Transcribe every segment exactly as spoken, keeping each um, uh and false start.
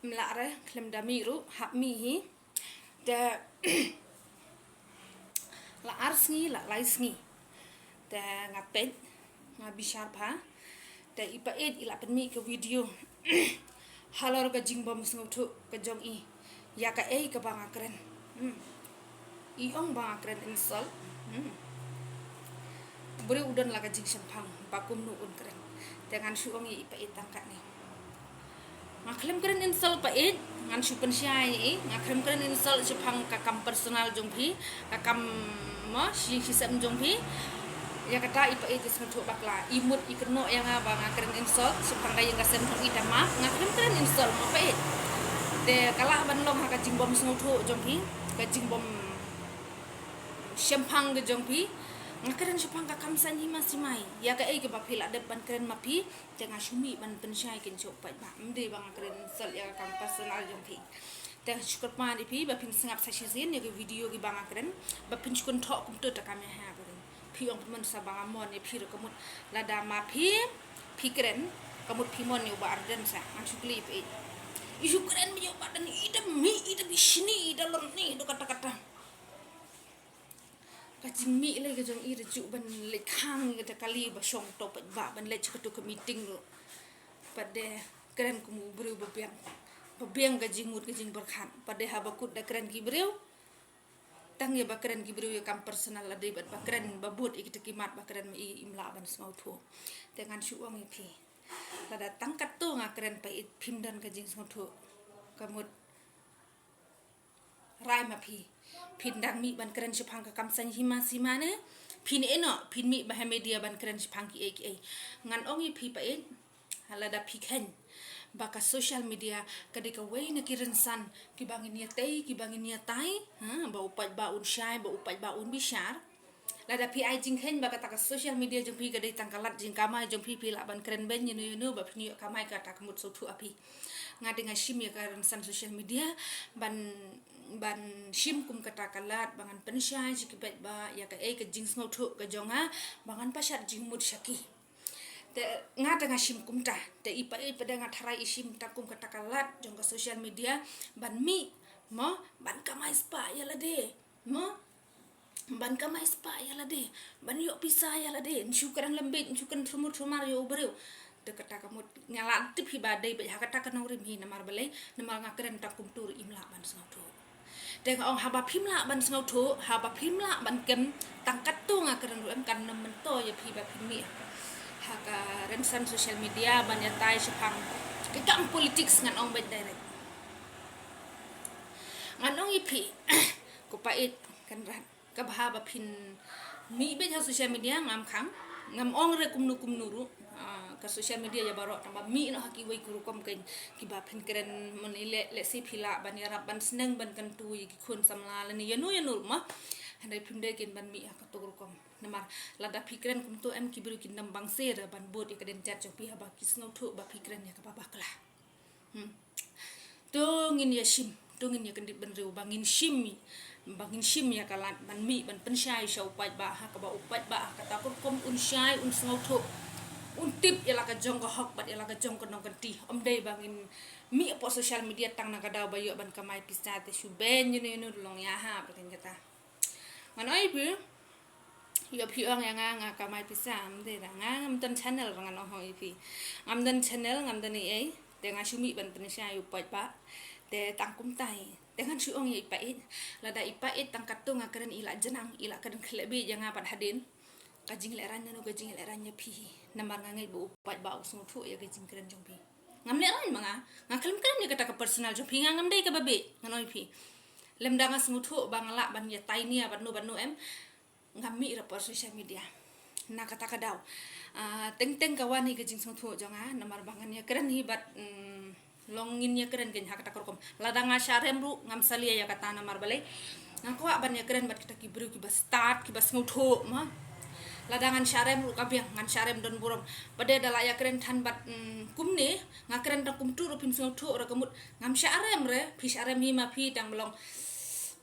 Lah re, khlem da mih ruh, hap mih hi. Te la ar sngi, la lai sngi. Te nga peit, nga bishar bha. Te i Paieit i la pynmih ka video halor ka jingbym sngewthuh ka jong i ïa kaei kaba nga kren. Hmm. I ong ba nga kren insult. Hmm. Briew u don la ka jingshemphang ba kumno un kren. Te ngan shu ong ïa i Paieit tang katne. Nga khlem kren insult Paieit, ngan shu pynshai ïa i, nga khlem kren insult shaphang ka kam personal jong phi, ka kam, mo, shi shi sem jong phi. Ïa kata i Paieit i sngewthuh bakla, i mut i kynnoh ïa nga ba nga kren insult shaphang ka ïing ka sem jong i, te map, nga khlem kren insult mo Paieit. Te ka lah ban long ha ka jingbym sngewthuh jong phi, ka jingbym shemphang ka jong phi. Nga kren shaphang ka kam saiñ hima simai. Ïa kaei kaba phi la dep ban kren ma phi, te nga shu mih ban pynshai kein sha u paidbah. Ym dei ba nga kren insult ïa ka kam personal jong phi. Te nga shu kyrpad ïa phi ba phin sngap sa shisien ïa ki video kiba nga kren, ba phin shu kynthoh kumto te kam ïa ha ba ring. Phi ong pynmon sa ba nga mon ïa phi ruh ka mut. Lada ma phi, phi kren ka mut phi mon ïa u Bah Ardent sa. Ngan shu kylli ïa phi. I shu kren ba ïa u Bah Ardent i da mih, i da bishni, i da lorni, i da kata kata. Ka jingmih lei ka jong i da juh ban leit khang ïa kata kali ba shong to paidbah, ban leit sha kato ka meeting ruh. Pat de kren kum u briew ba biang, ba biang ka jingmut ka jingpyrkhat. Pat de haba kut da kren ki briew, tang ïa ba kren ki briew ïa kam personal, la dei bad ba kren ba bud ïa kita ki mat ba kren ma i, im lah ban sngewthuh. Te ngan shu ong ïa phi, lada tang katto nga kren Paieit, phim don ka jingsngewthuh. Ka mut rai ma phi. Phin dang mih ban kren shaphang ka kam saiñ hima sima ne? Phin ïeh noh, phin mih ba ha media ban kren shaphang kiei kiei. Ngan ong ïa phi Paieit, lada phi kheiñ ba ka social media ka dei kawei na ki rynsan kiba ngin ïatei, kiba ngin ïatai, ha, ba u paidbah un shai, ba u paidbah un bishar. Lada phi ai jingkheiñ ba kata ka social media jong phi ka dei tang ka lad jingkamai jong phi, phi lah ban kren beiñ ïano ïano ba phin ïoh kamai, kata ka mut sngewthuh ïa phi. Nga dei nga shim ïa ka rynsan social media ban, ban shim kum kata ka lad ba ngan pynshai sha ki paidbah ïa kaei ka jingsngewthuh ka jong nga, ba ngan pashat jingmut sha ki. Te nga dei nga shim kumta, te i Paieit pat de nga tharai i shim tang kum kata ka lad jong ka social media ban mih, mo, ban kamai spah ïa lade, mo. Ban kamai spah ïa lade, ban ïoh pisa ïa lade, yn shu kren lem beit, yn shu kren thumur thumar ïa u briew. Te kata ka mut nga la tip hi ba dei beit ha kata ka nongrim hi, namar balei, namar nga kren tang kumtu ruh im lah ban sngewthuh. Te nga ong haba phim lah ban sngewthuh, haba phim lah ban kem, tang katto nga kren ruh em, kan nym myntoi ïa phi ba phin mih ha ka rynsan social media ban ïatai shaphang ki kam politics, ngan ong beit direct. Ngan ong ïa phi, ko Paieit Kynrad, kaba haba phin mih beit ha social media ngam khang, ngam ong re kumno kumno ruh. Ah, ka social media ïa baroh, tang ba mih noh ha kiwei ki rukom keiñ kiba phin kren, mane leh, lehse phi lah ban ïarap ban sneng ban kyntu ïa ki khun samla lane ïano ïano ruh mo. Hynrei phim dei keiñ ban mih ha kato ka rukom. Namar lada phi kren kumto em ki briew kin nym bang sir ban bud ïa ka dien jait jong phi haba ki sngewthuh ba phi kren ïa kaba bakla. Hmm. To ngin ïa shim, to ngin ïa kyndit bynriew ba ngin shim, ba ngin shim ïa ka lad ban mih ban pynshai sha u paidbah ha kaba u paidbah ha kata ka rukom un shai un sngewthuh, un tip ïa la ka jong ka hok bad ïa la ka jong ka nongkynti. Ym dei ba ngin mih hapoh social media tang na ka daw ba ïoh ban kamai pisa te shu beiñ ïano ïano ruh long ïa ha ba kin kata. Ngan ong ïa phi, ïoh phi ong ïa nga nga kamai pisa, ym dei, da nga ngam don channel, ngan ong ïa phi. Ngam don channel, ngam don ei ei, te nga shu mih ban pynshai ïa u paidbah. Te tang kumta hi, te ngan shu ong ïa i Paieit, lada i Paieit tang katto nga kren i la jnang, i la kren khleh beit ïa nga pat hadien. Ka jinglehraiñ nano ka jinglehraiñ ïa phi hi, namar nga ngeit ba u paidbah u sngewthuh ïa ka jingkren jong phi. Ngam lehraiñ ma nga, nga khlem kren ïa kata ka personal jong phi, nga ngam dei kaba bieit, ngan ong ïa phi. Lymda nga sngewthuh ba nga lah ban ïatai nia bad no bad no em, ngam mih ruh hapoh social media. Na kata ka daw, ah, teng teng ka wan hi ka jingsngewthuh jong nga, namar ba ngan ïakren hi bad, mm, long ngin ïakren keiñ ha kata ka rukom. Lada nga shah rem ruh ngam salia ïa kata, namar balei, nga kwah ban ïakren bad kita ki briew kiba stad, kiba sngewthuh mo. Lada ngan shah rem ruh ka biang, ngan shah rem don burom. Pat de da la ïakren than bad, mm, kumne, nga kren tang kumtu ruh phim sngewthuh ruh ka mut ngam shah rem re, phi shah rem hi ma phi, tang ba long,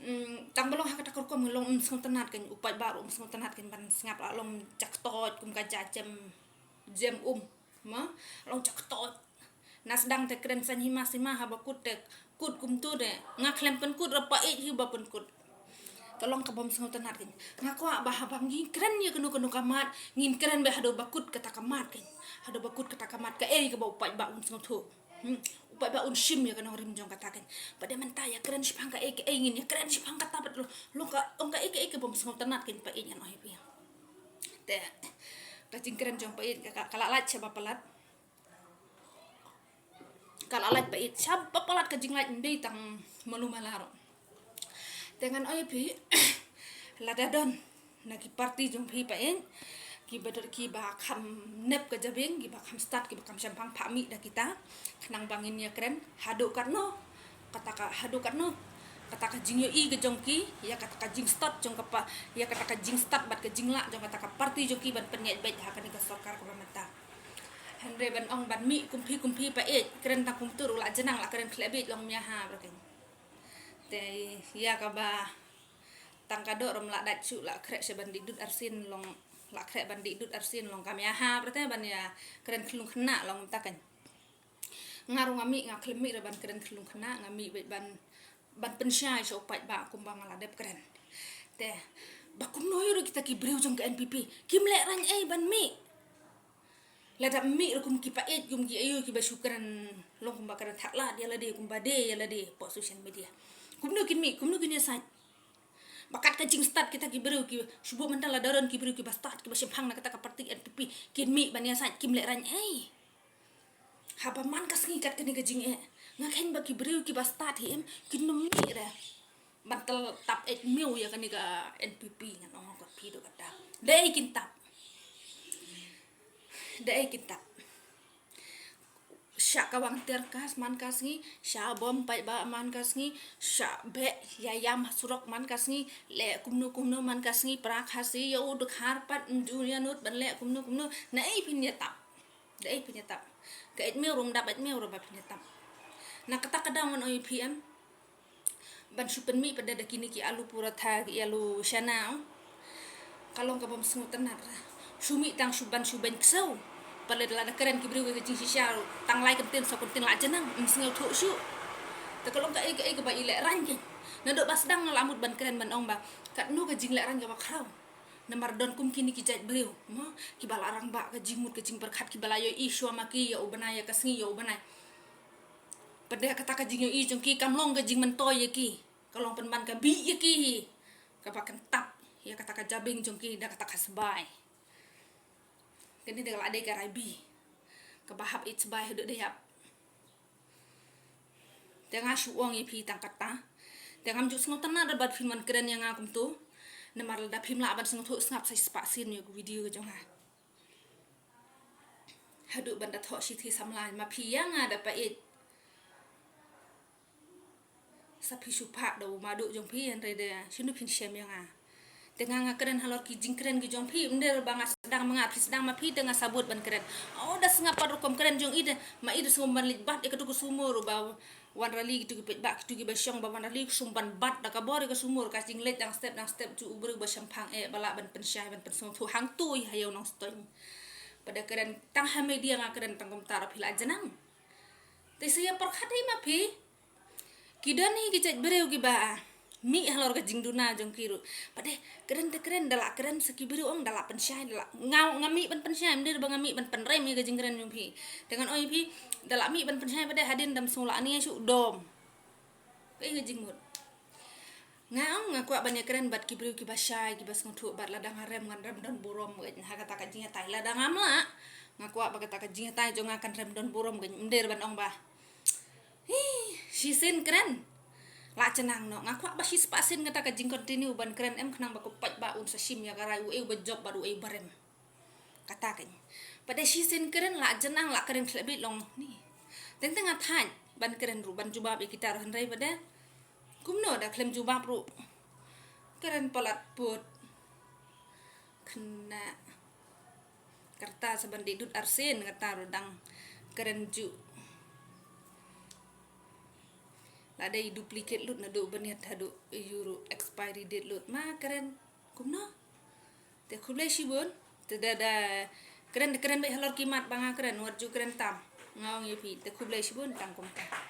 mm, tang ba long ha kata ka rukom long ym sngewtynnat keiñ, u paidbah ruh um sngewtynnat keiñ ban sngap, la long jaktoit kum ka ja jem, jem um. Mo, long jaktoit. Na sdang te kren saiñ hima sima haba kut te kut kumtu de. Nga khlem pynkut ra pait hi ba pynkut. Ka long ka bym sngewtynnat kein. Nga kwah ba haba ngi kren ïa kano kano ka mat, ngin kren beit haduh ba kut kata ka mat kein. Haduh ba kut kata ka mat kaei kaba u paidbah un sngewthuh. Hmm. U paidbah un shim ïa ka nongrim jong kata kein. Bad mynta ïa kren shaphang kaei kaei ngin ïa kren shaphang kata bad long ka, long kaei kaei ka bym sngewtynnat kein pait ngan ong ïa phi. Te ka jingkren jong pait ka, ka, ka la lait shaba palat. Ka la lait pait shaba palat ka jinglait, ym dei tang malu mala ruh. Te ngan ong ïa phi, lada don na ki party jong phi pait, kiba don kiba kham nep ka jabieng, kiba kham stad, kiba kham shemphang, phah mih da kita khnang ba ngin ïa kren haduh katno kata ka, haduh katno kata ka jingïohi ka jong ki ïa kata ka jingstad jong ka pa, ïa kata ka jingstad bad ka jinglah jong kata ka party jong ki ban pynïaid beit ha kane ka sorkar kaba mynta. Hynrei ban ong ban mih kum phi kum phi pait, kren tang kumtu ruh la jnang, la kren khlem beit long mia ha bra kein. Te ïa kaba tang ka doh rum la dait shuh, la khreh sha ban dih dud arsien long, la khreh ban dih dud arsien long ka mia ha bra te ban ïa kren khlung khynnah long ta kein. Nga ruh nga mih, nga khlem mih ruh ban kren khlung khynnah, nga mih beit ban, ban pynshai sha u paidbah kumba nga la dep kren. Te ba kumno ïa ruh kita ki briew jong ka N P P kim lehraiñ ei ban mih. Lada mih ruh kum ki pait, kum ki aïu kiba shu kren long kumba kren thak lad ïa lade, kumba dei ïa lade hapoh social media. Kumno kin mih, kumno kin ïasaid. Ba kat ka jingstad kita ki briew ki shu buh mynta, lada don ki briew kiba stad kiba shemphang na kata ka party N P P kin mih ban ïasaid, kim lehraiñ ei. Haba man ka sngi kat kane ka jingeh, nga kheiñ ba ki briew kiba stad hi em kin nym mih re ban tap eit miaw ïa kane ka N P P, ngan ong ha kot phi ruh kata. Dei kin tap. Dei kin tap. Shah kawang tear gas man ka sngi, shah bom paidbah man ka sngi, shah beh ïa ïam ha surok man ka sngi, leh kumno kumno man ka sngi, pra Khasi ïa u Dkhar pat ym ju ïa nud ban leh kumno kumno. Na ei phin ïa tap. Da ei phin ïa tap. Ka eit miaw ruh ym dap eit miaw ruh ba phin ïa tap. Na kata ka daw ngan ong ïa phi em, ban shu pynmih pat da kine ki alu paratha, ki alu shana, ka long ka bym sngewtynnat re. Shu mih tang shu ban shu beiñ ksew. Pat lada la da kren ki briew ka jingshisha ruh tang lai kyntien saw kyntien la jnang, ym sngewthuh shuh. Te ka long kaei kaei kaba i lehraiñ kein. Naduh ba sdang nga la mut ban kren ban ong ba katno ka jinglehraiñ kaba khraw. Namar don kum kine ki jait briew mo, kiba la rangbah ka jingmut ka jingpyrkhat, kiba la ïohi shuwa ma ki ïa u bnai, ïa ka sngi ïa u bnai. Pat de kata ka jingïohi jong ki kam long ka jingmyntoi ïa ki, ka long pynban ka bih ïa ki hi, kaba kyntap ïa kata ka jabieng jong ki da kata ka sbai. Kane da ka la dei ka rai bih kaba hap eit sbai haduh da ïap. Te nga shu ong ïa phi tang kata. Te ngam ju sngewtynnat re bad phin wan kren ïa nga kumto. Namar lada phim lah ban sngewthuh, sngap sa shispah sien ïa ka video ka jong nga. Haduh ban da thoh shithi samla ma phi ïa nga da pait. Sa phi shu phah da u maduh jong phi, hynrei da shano phin shem ïa nga. Te nga nga kren halor ki jingkren ki jong phi, ym dei ba nga sdang ma nga, phi sdang ma phi te nga sabut ban kren. O, da sngap pat rukom kren jong i te, ma i te sngewbha ban leit bat ïa katu ka sumur ba wan rally, kitu ki paidbah, kitu kiba shong ba wan rally, sngewbha ban bat da ka bor ïa ka sumur, ka jingleit dang step dang step jong u briew ba shemphang eh, ba lah ban pynshai ban pynsngewthuh hangto ïa u Nongstoiñ. Pat da kren tang ha media nga kren tang kumta ruh phi la jnang. Te sa ïa pyrkhat hi ma phi. Ki don hi ki jait briew kiba mih halor ka jingduna jong ki ruh. Pat de kren te kren, da la kren sa ki briew ong da la pynshai, da la, nga, nga mih ban pynshai, ym dei ba nga mih ban pynrem ïa ka jingkren jong phi. Te ngan ong ïa phi, da la mih ban pynshai, pat de hadien dam sngewlah ni shu dom. Kaei ka jingmut. Nga ong nga kwah ban ïa kren bad ki briew kiba shai, kiba sngewthuh, bad lada nga rem ngan rem don burom ha kata ka jingïatai. Lada ngam lah, nga kwah ba kata ka jingïatai jong nga kan rem don burom, ym dei ban ong ba Hi, shisien kren. La jnang noh, nga kwah ba shispah sien kata ka jing continue ban kren em, khnang ba ko paidbah un sa shim ïa ka rai, uei uba jop bad uei uba rem. Kata kein. Pat de shisien kren la jnang, la kren khlem bit long ni. Teng teng nga thait ban kren ruh, ban jubab ïa kita ruh, hynrei pat de kumno da khlem jubab ruh. Kren palat put. Khynnah. Kata sa ban dih dud arsien kata ruh dang kren ju. La dei duplicate lut naduh bniat haduh ïu ruh expiry date lut ma kren. Kumno? Te khublei shibun. Te da, da kren, kren beit halor ki mat ba nga kren, wat ju kren tam. Nga ong ïa phi, te khublei shibun tang kumta.